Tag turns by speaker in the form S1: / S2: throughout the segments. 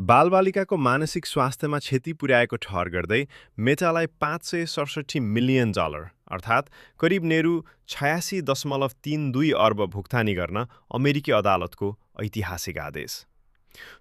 S1: बालबालिकाको मानसिक स्वास्थ्यमा क्षति पुर्याएको ठहर गर्दै मेटालाई $567 मिलियन अर्थात् करिब नेरू 86.32 अर्ब भुक्तानी गर्न अमेरिकी अदालतको ऐतिहासिक आदेश।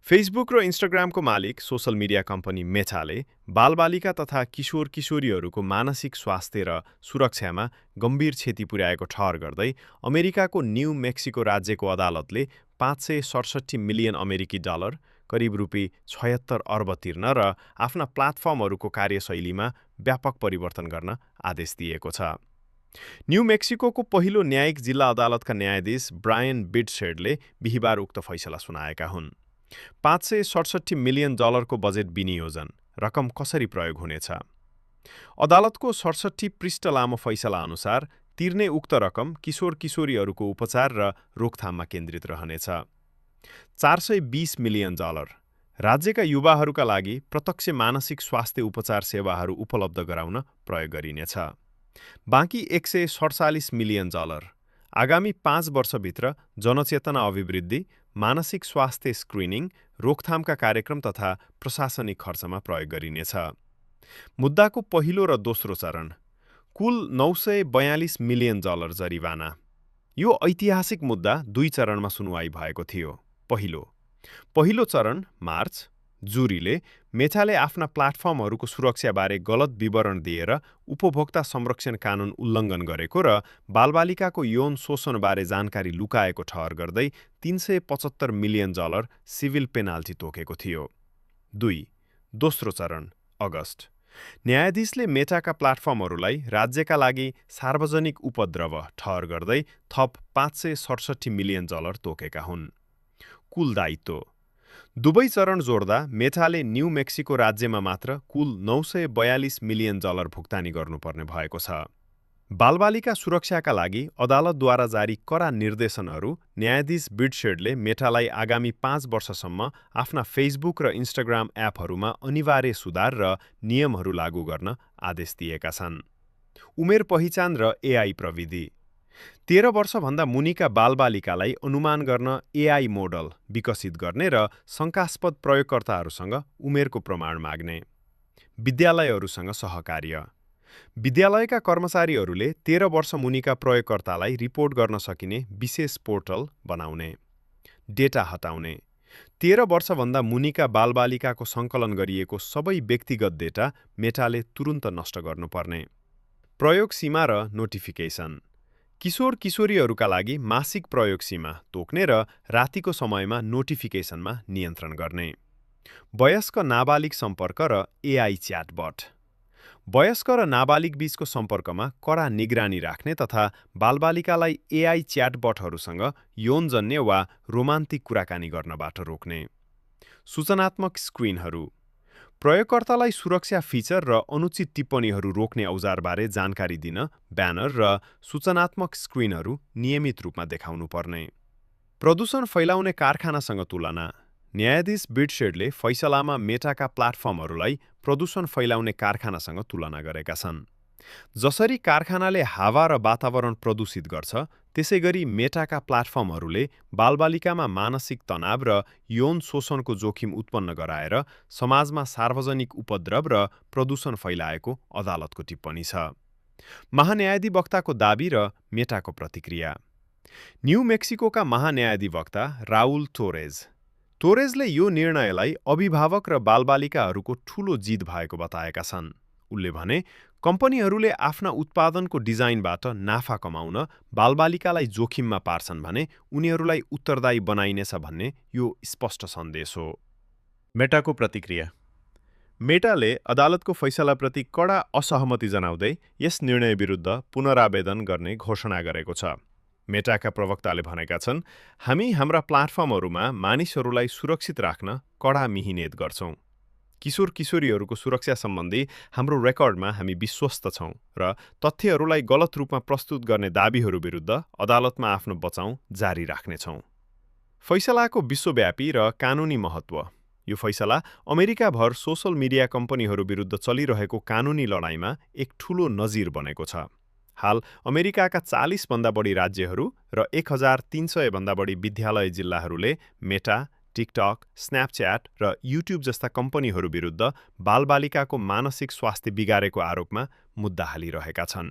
S1: फेसबुक र इन्स्टाग्रामको मालिक सोसल मिडिया कम्पनी मेटाले बालबालिका तथा किशोर किशोरीहरूको मानसिक स्वास्थ्य र सुरक्षामा गम्भीर क्षति पुर्याएको ठहर गर्दै अमेरिकाको न्यू मेक्सिको राज्यको अदालतले $567 मिलियन अमेरिकी डलर करिब रुपी 76 अर्ब तिर्न र आफ्ना प्लाटफर्महरूको कार्यशैलीमा व्यापक परिवर्तन गर्न आदेश दिएको छ। न्यू मेक्सिकोको पहिलो न्यायिक जिल्ला अदालतका न्यायाधीश ब्रायन बिडसेडले बिहिबार उक्त फैसला सुनाएका हुन्। $567 मिलियन को बजेट विनियोजन रकम कसरी प्रयोग हुनेछ? अदालतको 67 पृष्ठ लामो फैसला अनुसार तिर्ने उक्त रकम किशोर किशोरीहरूको उपचार र रोकथाममा केन्द्रित रहनेछ। $420 मिलियन राज्यका युवाहरूका लागि प्रत्यक्ष मानसिक स्वास्थ्य उपचार सेवाहरू उपलब्ध गराउन प्रयोग गरिनेछ। बाँकी $147 मिलियन आगामी 5 वर्षभित्र जनचेतना अभिवृद्धि, मानसिक स्वास्थ्य स्क्रिनिङ, रोकथामका कार्यक्रम तथा प्रशासनिक खर्चमा प्रयोग गरिनेछ। मुद्दाको पहिलो र दोस्रो चरण कुल $942 मिलियन जरिवाना। यो ऐतिहासिक मुद्दा 2 चरणमा सुनुवाई भएको थियो। पहिलो चरण मार्च, जुरीले मेटाले आफ्ना प्लाटफर्महरूको सुरक्षाबारे गलत विवरण दिएर उपभोक्ता संरक्षण कानून उल्लङ्घन गरेको र बालबालिकाको यौन शोषणबारे जानकारी लुकाएको ठहर गर्दै $375 मिलियन सिभिल पेनाल्टी तोकेको थियो। 2. दोस्रो चरण अगस्त, न्यायाधीशले मेटाका प्लाटफर्महरूलाई राज्यका लागि सार्वजनिक उपद्रव ठहर गर्दै थप $567 मिलियन तोकेका हुन्। कुल दायित्व दुवै चरण जोड्दा मेटाले न्यू मेक्सिको राज्यमा मात्र कुल $942 मिलियन भुक्तानी गर्नुपर्ने भएको छ। बालबालिका सुरक्षाका लागि अदालतद्वारा जारी कडा निर्देशनहरू न्यायाधीश बिडसेडले मेटालाई आगामी 5 वर्षसम्म आफ्ना फेसबुक र इन्स्टाग्राम एपहरूमा अनिवार्य सुधार र नियमहरू लागू गर्न आदेश दिएका छन्। उमेर पहिचान र एआई प्रविधि 13 वर्षभन्दा मुनिका बालबालिकालाई अनुमान गर्न एआई मोडल विकसित गर्ने र शङ्कास्पद प्रयोगकर्ताहरूसँग उमेरको प्रमाण माग्ने। विद्यालयहरूसँग सहकार्य विद्यालयका कर्मचारीहरूले 13 वर्ष मुनिका प्रयोगकर्तालाई रिपोर्ट गर्न सकिने विशेष पोर्टल बनाउने। डेटा हटाउने 13 वर्षभन्दा मुनिका बालबालिकाको सङ्कलन गरिएको सबै व्यक्तिगत डेटा मेटाले तुरुन्त नष्ट गर्नुपर्ने। प्रयोग सीमा र नोटिफिकेसन किशोर किशोरीहरूका लागि मासिक प्रयोग सीमा तोक्ने र रातिको समयमा नोटिफिकेसनमा नियन्त्रण गर्ने। वयस्क नाबालिग सम्पर्क र एआई च्याटबट वयस्क र नाबालिग बीचको सम्पर्कमा कडा निगरानी राख्ने तथा बालबालिकालाई एआई च्याटबटहरूसँग यौनजन्य वा रोमान्टिक कुराकानी गर्नबाट रोक्ने। सूचनात्मक स्क्रिनहरू प्रयोगकर्तालाई सुरक्षा फिचर र अनुचित टिप्पणीहरू रोक्ने औजारबारे जानकारी दिन ब्यानर र सूचनात्मक स्क्रिनहरू नियमित रूपमा देखाउनु पर्ने। प्रदूषण फैलाउने कारखानासँग तुलना न्यायाधीश बिडसेडले फैसलामा मेटाका प्लाटफर्महरूलाई प्रदूषण फैलाउने कारखानासँग तुलना गरेका छन्। जसरी कारखानाले हावा र वातावरण प्रदूषित गर्छ, त्यसैगरी मेटाका प्लाटफर्महरूले बालबालिकामा मानसिक तनाव र यौन शोषणको जोखिम उत्पन्न गराएर समाजमा सार्वजनिक उपद्रव र प्रदूषण फैलाएको अदालतको टिप्पणी छ। महान्यायाधिवक्ताको दाबी र मेटाको प्रतिक्रिया न्यू मेक्सिकोका महान्यायाधिवक्ता राउल तोरेजले यो निर्णयलाई अभिभावक र बालबालिकाहरूको ठूलो जित भएको बताएका छन्। उनले भने कम्पनीहरूले आफ्ना उत्पादनको डिजाइनबाट नाफा कमाउन बालबालिकालाई जोखिममा पार्छन् भने उनीहरूलाई उत्तरदायी बनाइनेछ भन्ने यो स्पष्ट सन्देश हो। मेटाको प्रतिक्रिया मेटाले अदालतको फैसलाप्रति कडा असहमति जनाउँदै यस निर्णय विरुद्ध पुनरावेदन गर्ने घोषणा गरेको छ। मेटाका प्रवक्ताले भनेका छन्, हामी हाम्रा प्लाटफर्महरूमा मानिसहरूलाई सुरक्षित राख्न कडा मिहिनेत गर्छौं। किशोर किशोरीहरूको सुरक्षा सम्बन्धी हाम्रो रेकर्डमा हामी विश्वस्त छौं र तथ्यहरूलाई गलत रूपमा प्रस्तुत गर्ने दाबीहरू विरुद्ध अदालतमा आफ्नो बचाउ जारी राख्नेछौं। फैसलाको विश्वव्यापी र कानूनी महत्व यो फैसला अमेरिकाभर सोसल मिडिया कम्पनीहरू विरुद्ध चलिरहेको कानूनी लडाईँमा एक ठूलो नजिर बनेको छ। हाल अमेरिकाका 40 भन्दा बढी राज्यहरू र 1300 भन्दा बढी विद्यालय जिल्लाहरूले मेटा, टिकटक, स्न्यापच्याट र युट्युब जस्ता कम्पनीहरू विरुद्ध बालबालिकाको मानसिक स्वास्थ्य बिगारेको आरोपमा मुद्दा हालिरहेका छन्।